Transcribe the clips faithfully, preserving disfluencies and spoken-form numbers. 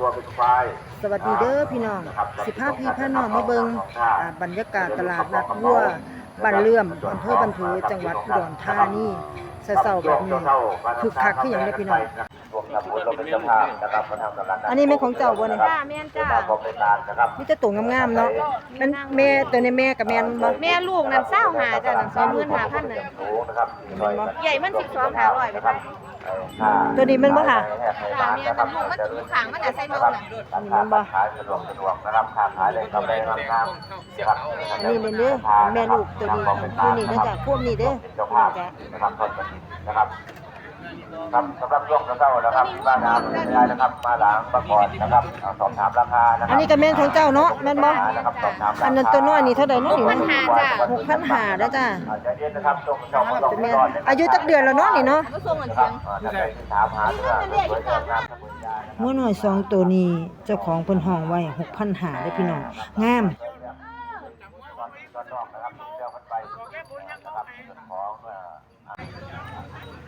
สวัสดีเด้อพี่น้อง สิพาพี่พาน้องมาเบิ่ง อ่า บรรยากาศตลาดนัดวัวบ้านเลื่อม อำเภอบ้านผือ จังหวัดอุดรธานี เช้าๆแบบนี้ คึกคักคือหยังเด้อพี่น้อง อันนี้แม่นของเจ้าบ่เนี่ย จ้า แม่นจ้า มีแต่ตัวงามๆเนาะ แม่นแม่ ตัวนี้แม่กับแม่นบ่ แม่ลูกนั่นซาวห้าจ้า นั่นสองหมื่นห้าพันนั่น แม่นบ่ ใหญ่มันสิบสองห้าร้อยไปจ้า ตัวนี้แม่นบ่ค่ะ จ้า แม่นนั่นลูกมันถูข้างมันน่ะใส่เบิ่งน่ะ นี่แม่นบ่ นี่แม่นเด้อ แม่ลูกตัวนี้ คู่นี้เด้อจ้า คู่นี้เด้อ พี่น้องจ้า ครับ สำหรับช่วงเช้านะครับ ที่บ้านน้ำไม่ได้นะครับ มาหลังมาก่อนนะครับ เอาสอบถามราคานะครับ อันนี้ก็แม่นของเจ้าเนาะ แม่นบ่ นะครับ สอบถามราคา อันนั้นตัวน้อยนี่เท่าใดเนาะนี่ หกพันห้าจ้า หกพันห้าเด้อจ้า อ่า ใจเย็นนะครับ ช่วงเช้าก็ต้องรอดนะครับ อายุจักเดือนแล้วเนาะนี่เนาะ ก็ส่งกันเสียง อ่า ถ้าใครที่ถามหาเรื่องสวยงาม งัวน้อยสองตัวนี้ เจ้าของเพิ่นห้องไว้ หกพันห้าเด้อพี่น้อง งาม ตอนนอกนะครับ เดี๋ยวมันไปนะครับ ของ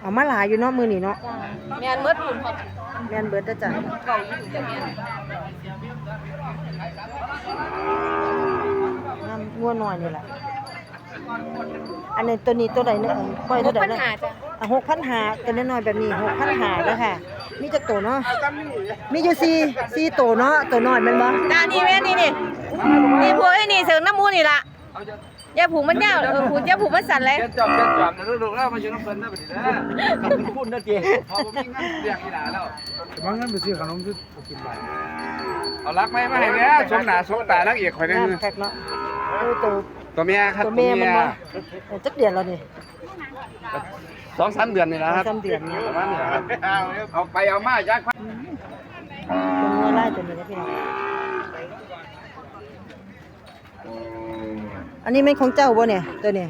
เอามาหลายอยู่เนาะมื้อนี้เนาะ แม่นเบิดพุ่นครับ แม่นเบิดเด้อจ้ะ เว้าอยู่จ้ะ แม่น น้ำงัวน้อยนี่แหละ อันนี้ตัวนี้ตัวใดเนี่ย เอ่อ ปล่อยเท่าใดเนี่ย หกพันห้าจ้ะ อ่ะ หกพันห้า ตัวน้อยๆแบบนี้ หกพันห้าเด้อค่ะ มีจักตัวเนาะ มีอยู่สี่ สี่ตัวเนาะ ตัวน้อยแม่นบ่ จ้า นี่แม่นนี่ นี่ นี่พวกไอ้นี่เสิร์ฟน้ำมูนี่ล่ะ อย่าผูกมันยาว เออ ผูก อย่าผูกมันสั้นเลย เจ้าจอม เจ้าจอมนะลูกๆ แล้วมาอยู่นำเพิ่นนะบัดนี้นะ ขาดทุนนะติ พอบ่มีเงินเลี้ยงอีหลาแล้ว ว่าเงินไปซื้อขนมซื้อกินไป เอาหลักไม้มาให้แหน่ สมหน้าสมตานางเอกข่อยแหน่ งามคักเนาะ เออ ตัว ตัวแม่ครับ ตัวแม่มันบ่ ตัวแม่ เออ จักเดือนแล้วนี่ สองสามเดือนนี่แหละครับ สองสามเดือนเนาะ ประมาณนี้แหละครับ เอาไปเอามาจัก เป็นงัวลายตัวนี้นะพี่น้อง อันนี้แม่นของเจ้าบ่เนี่ย ตัวนี้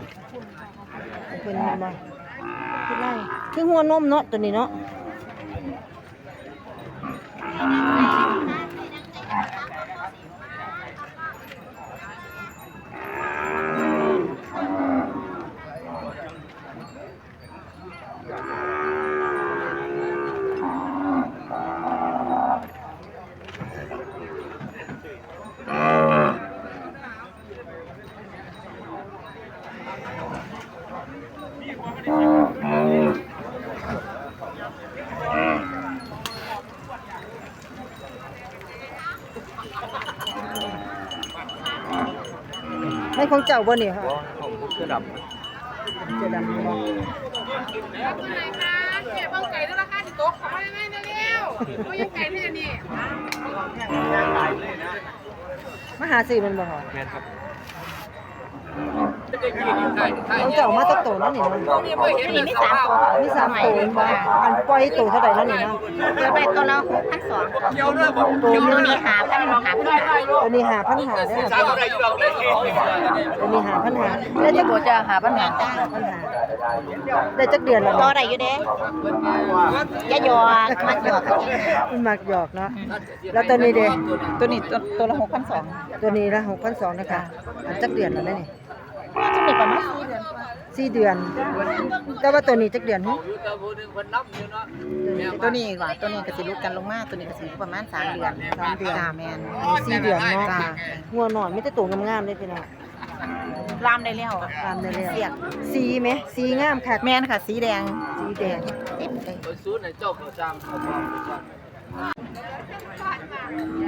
เพิ่นมาบ่ คือหัวนมเนาะ ตัวนี้เนาะ แม่นของเจ้าบ่นี่ค่ะ บ่ ของผมเสื้อดำ เสื้อดำบ่ มาหาซื้อมันบ่ค่ะ แม่นครับ ของเจ้ามาจักโตแล้วนี่เนาะ นี่มีสามโตค่ะ มีสามโตแม่นบ่ อันปล่อยโตเท่าใดแล้วนี่เนาะ เปิดไปโตละหกพันสอง โต โตนี้ห้าพัน ห้าพัน โตนี้ห้าพันห้าเด้อค่ะ โตนี้ห้าพันห้า ได้จัก โตจะห้าพันห้า ห้าพันห้า ได้จักเดือนแล้ว ต่อได้อยู่เด้ อย่าหยอก มักหยอก มันมักหยอกเนาะ แล้วตัวนี้เด้ ตัวนี้ตัว ตัวละหกพันสอง ตัวนี้ละหกพันสองนะคะ อันจักเดือนแล้วนี่ น่าจะมีประมาณสี่เดือนกว่า สี่เดือน แต่ว่าตัวนี้จักเดือนหึ ตัวนี้กว่า ตัวนี้ก็สิหลุดกันลงมา ตัวนี้ก็สิประมาณสามเดือน สามเดือน จ้า แม่น อันนี้สี่เดือนเนาะ จ้า งัวน้อยมีแต่ตัวงามๆเลยพี่น้อง ล่ามได้แล้ว ล่ามได้แล้ว เสียก สีไหม สีงามคัก แม่นค่ะ สีแดง สีแดง เต็มเลย แ